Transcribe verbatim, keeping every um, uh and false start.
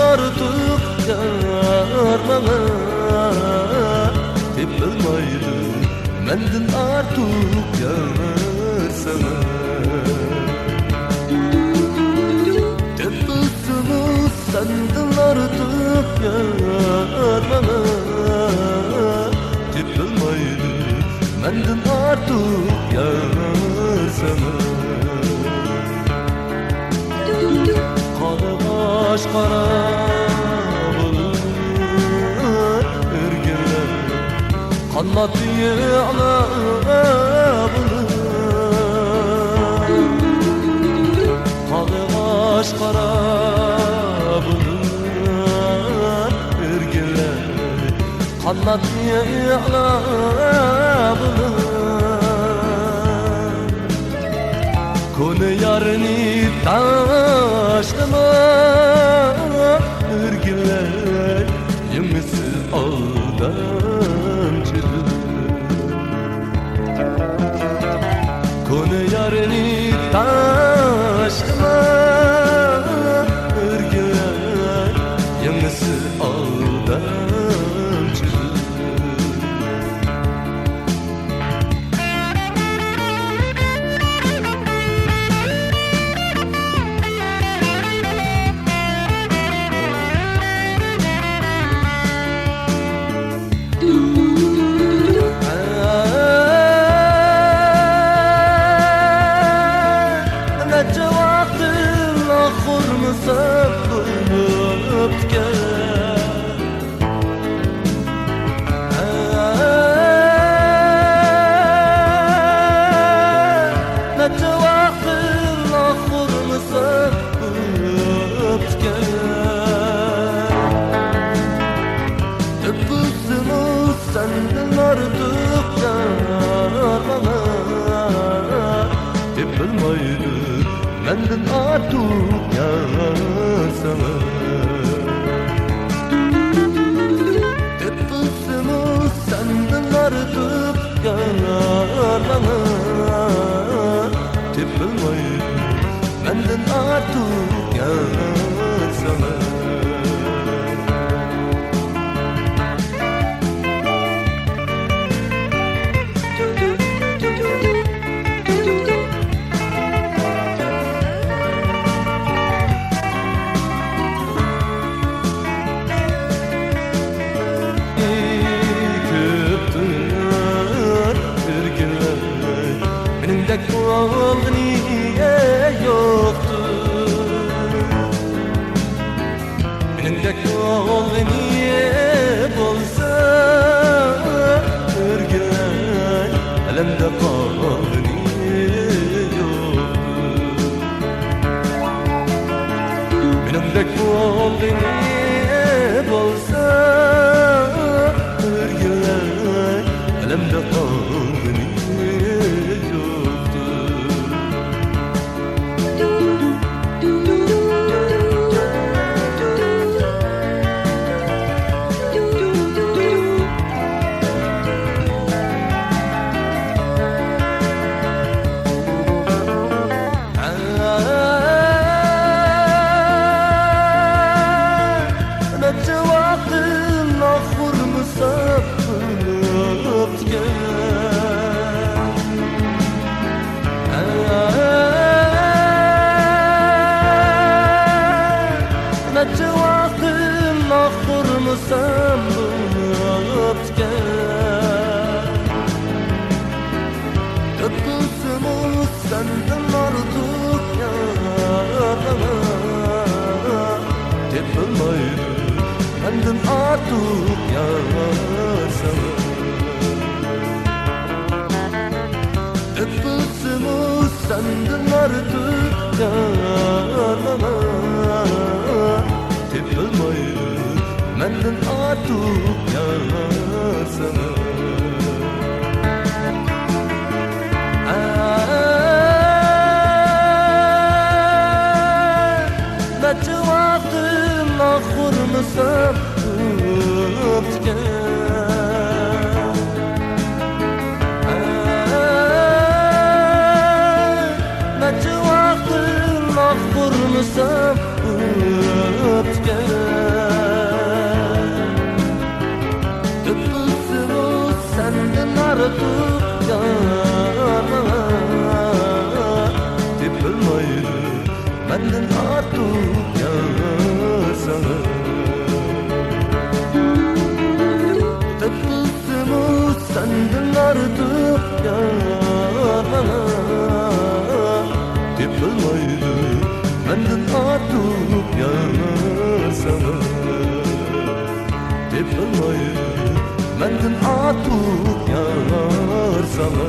ئارتۇق يار ماڭا تېپىلمايدۇ، مەندىن ئارتۇق يار ساڭا. تېپىلسىمۇ سەندىن ئارتۇق يار ماڭا تېپىلمايدۇ، مەندىن ئارتۇق يار ساڭا. قارىغاچ قارا بولۇر ئۆرگىلەر، قانات يېغىلار. قارىغاچ قارا بولۇر ئۆرگىلەر، قانات يېغىلار. كونا يارنى تاشلىما، ئۆرگىلەر يېڭىسى ئالدامچىدۇر. كونا يارنى تاشلىما، ئۆرگىلەر يېڭىسى ئالدامچىدۇر. نەچچە ۋاقىتتىن ئاخۇرمۇ سەن بولۇپتىكەن. نەچچە ۋاقىتتىن ئاخۇرمۇ سەن بولۇپتىكەن. تېپىلسىمۇ سەندىن ئارتۇق يار ماڭا تېپىلمايدۇ، مەندىن ئارتۇق يار ساڭا. تېپىلسىمۇ سەندىن ئارتۇق يار ماڭا تېپىلمايدۇ، مەندىن ئارتۇق يار ساڭا. كۆپتۇر ئۆرگىلەر، مېنىڭدەك بولغىنى يوقتۇر. مېنىڭدەك بولغىنى بولسا، ئۆرگىلەر ئەلەمدە قالغىنى يوقتۇر. مېنىڭدەك بولغىنى بولسا، ئۆرگىلەر ئەلەمدە قالغىنى يوقتۇر. نەچچە ۋاقىتتىن ئاخۇرمۇ سەن بولۇپتىكەن. نەچچە ۋاقىتتىن ئاخۇرمۇ سەن بولۇپتىكەن. تېپىلسىمۇ سەندىن ئارتۇق يار ماڭا تېپىلمايدۇ، مەندىن ئارتۇق يار ساڭا. تېپىلسىمۇ سەندىن ئارتۇق يار ماڭا تېپىلمايدۇ، مەندىن ئارتۇق يار ساڭا. نەچچە ۋاقىتتىن ئاخۇرمۇ سەن بولۇپتىكەن. نەچچە ۋاقىتتىن ئۇرمىسام ئۆتكەن. تۆپىسىمۇ سەندىن ئارتۇق يار ماڭا، تېپىلمايدۇ مەندىن ئارتۇق يار ساڭا. تېپىلسىمۇ سەندىن ئارتۇق يار ماڭا، تېپىلمايدۇ مەندىن ئارتۇق يار ساڭا. تېپىلمايدۇ مەندىن ئارتۇق يار ساڭا.